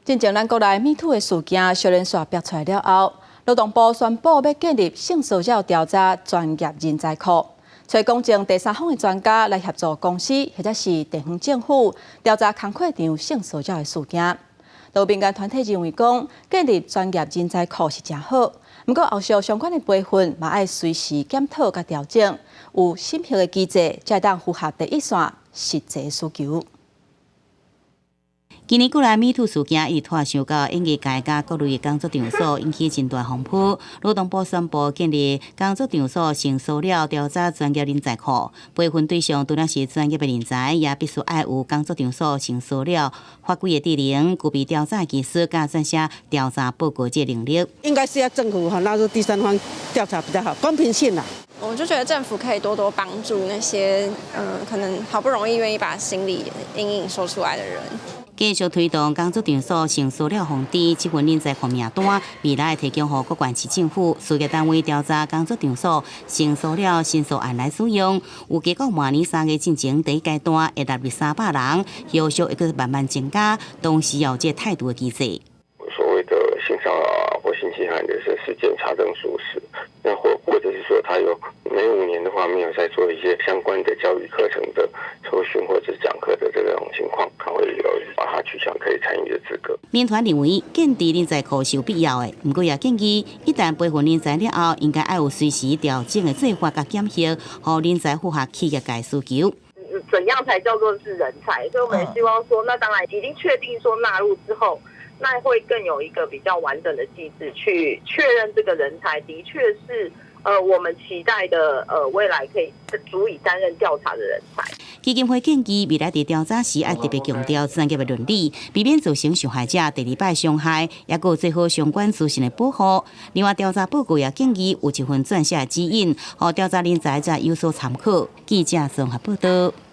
進前咱國內 MeToo 的事件小連續爆出來了後，勞動部宣布欲建立性騷擾調查專業人才庫，揣公正第三方的專家來協助公司或者是地方政府調查工課場性騷擾的事件。有民間團體認為講，建立專業人才庫是誠好，毋過後續相關的培訓嘛愛隨時檢討佮調整，有審核的機制，才會當符合第一線實際需求。今年國內 MeToo 事件已拖傷到演藝界佮各類工作場所，引起真大風波。勞動部宣布建立工作場所性騷擾調查專業人才庫，培訓對象除了是專業的人才，也必須愛有工作場所性騷擾法規的知能，具備調查技術佮撰寫調查報告這能力。應該是要政府哈納入第三方調查比較好，公平性啦。我就覺得政府可以多多幫助那些可能好不容易願意把心理陰影說出來的人。繼續推動工作場所性騷擾防治，這份人才庫名單未來提供予各縣市政府、事業單位調查工作場所性騷擾申訴案來使用。預計到明年3月進前第一階段會納入300人，後續會閣慢慢增加，同時有這態度的機制。所謂的性騷擾或性侵害的事件查證屬實，那或者是說他有每5年的話沒有在做一些相關的教育課程的抽訓或者講課的這種情況，他會有把他取消可以參與的資格。民團認為建立人才庫是有必要的，毋過也建議一旦培訓人才了後，應該愛有隨時調整的做法佮檢核，予人才符合企業界需求。怎樣才叫做是人才？所以我們希望說，那當然已經確定說納入之後，那會更有一個比較完整的機制去確認這個人才的確是我們期待的未來可以足以擔任調查的人才。基金會建議未來佇調查時，愛特別強調專業的倫理，避免造成受害者第二擺傷害，抑閣做好相關資訊的保護。另外，調查報告也建議有一份撰寫指引，予調查人才才有所參考。記者綜合報道。